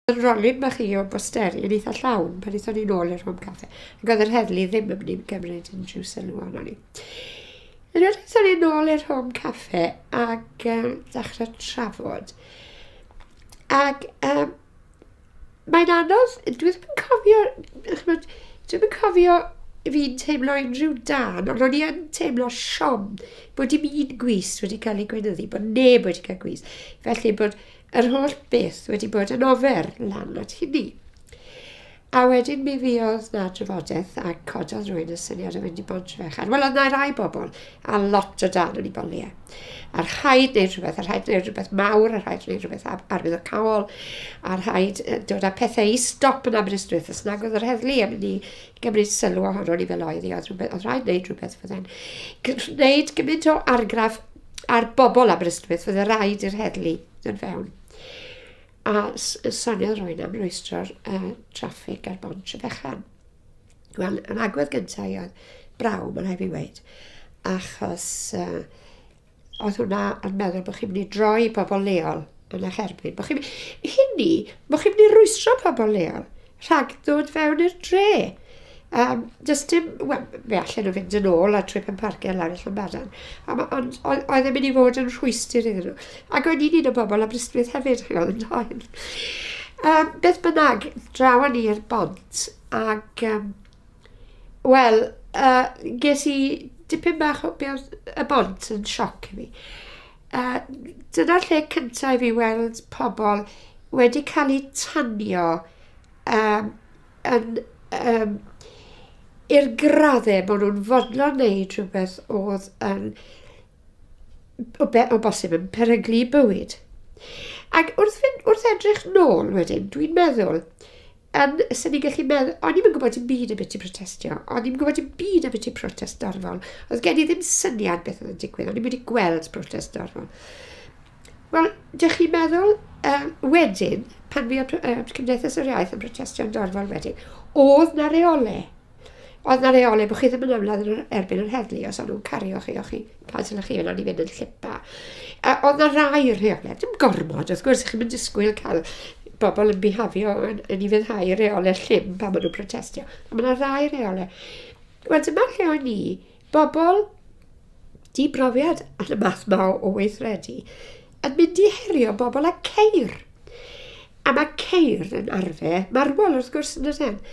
Yr rolyn bach i o bosteri yn eitha llawn pan aethon ni nôl i'r Home Cafe. Ac oedd yr heddlu ddim yn mynd i gymryd unrhyw sylw ohono ni. Yn aethon ni nôl i'r Home Cafe ac dechrau trafod. Ac mae'n anodd, dwi ddim yn cofio, ch'mod, dwi ddim yn cofio fi'n teimlo unrhyw dân, ond o'n i yn teimlo siom bod dim un gwys wedi cael ei gweinyddu, bod neb wedi cael gwys. Felly bod yr holl beth wedi bod yn ofer lan at hynny. A wedyn mi fuodd na drafodaeth a cododd rhywun y syniad o fynd i Bontfechan. Wel, oedd na rai bobl a lot o dan yn ei boliau. A rhaid wneud rhywbeth, a rhaid wneud rhywbeth mawr, a rhaid wneud rhywbeth arwyddocaol, a rhaid dod â pethau i stop yn Aberystwyth. Os nag oedd yr heddlu yn mynd i gymryd sylw ohono ni fel oedd hi, oedd, rhywbeth, oedd rhaid wneud rhywbeth fydde'n gwneud gymaint o argraff ar bobl Aberystwyth, fydde rhaid i'r heddlu ddod fewn. A soniodd rhywun am rwystro'r traffig ar Bont Trefechan. Wel, yn agwedd gyntaf i oedd braw, mae'n rhaid fi weud, achos oedd hwnna yn meddwl bod chi'n mynd i droi pobl leol yn eich erbyn. Bod chi'n hynny, bod chi'n mynd i rwystro pobl leol rhag ddod fewn i'r dre. Does dim, wel, fe allan nhw fynd yn ôl a trwy Penparcau lawr i Llanbadarn, ond oedd e'n mynd i fod yn rhwystr iddyn nhw. Ac o'n i'n un o bobl Aberystwyth hefyd, chi oedd yn doedd. Beth bynnag, draw â ni i'r bont, ac, wel, ges i dipyn bach o, be oedd y bont yn sioc i fi. Dyna'r lle cyntaf i fi weld pobl wedi cael eu tanio yn i'r graddau bod nhw'n fodlon wneud rhywbeth oedd yn o, be, o bosib yn peryglu bywyd. Ac wrth edrych nôl wedyn, dwi'n meddwl, yn, sy'n ni'n gallu meddwl, o'n i'm yn gwybod dim byd am beth i protestio, o'n i'm yn gwybod dim byd am beth i protest dorfol. Oedd gen i ddim syniad beth oedd yn digwydd, o'n i'm wedi gweld protest dorfol. Wel, dych chi'n meddwl, wedyn, pan fi Cymdeithas yr Iaith yn protestio'n dorfol wedyn, oedd na reolau. Oedd na reolau bod chi ddim yn ymladd yn erbyn yr heddlu os o'n nhw'n cario chi, o'ch chi, pan sylwch chi yna i fynd yn llipa. Oedd na rai rheolau, dim gormod, wrth gwrs, chi'n mynd disgwyl cael bobl yn bihafio yn i fyddhau reolau llym pan maen nhw'n protestio. Ond mae yna rai reolau. Wel, dyma lle o'n i, bobl di-brofiad yn y math ma o weithredu, yn mynd i herio bobl â ceir. A mae ceir yn arfer marwol, wrth gwrs, yn dydyn.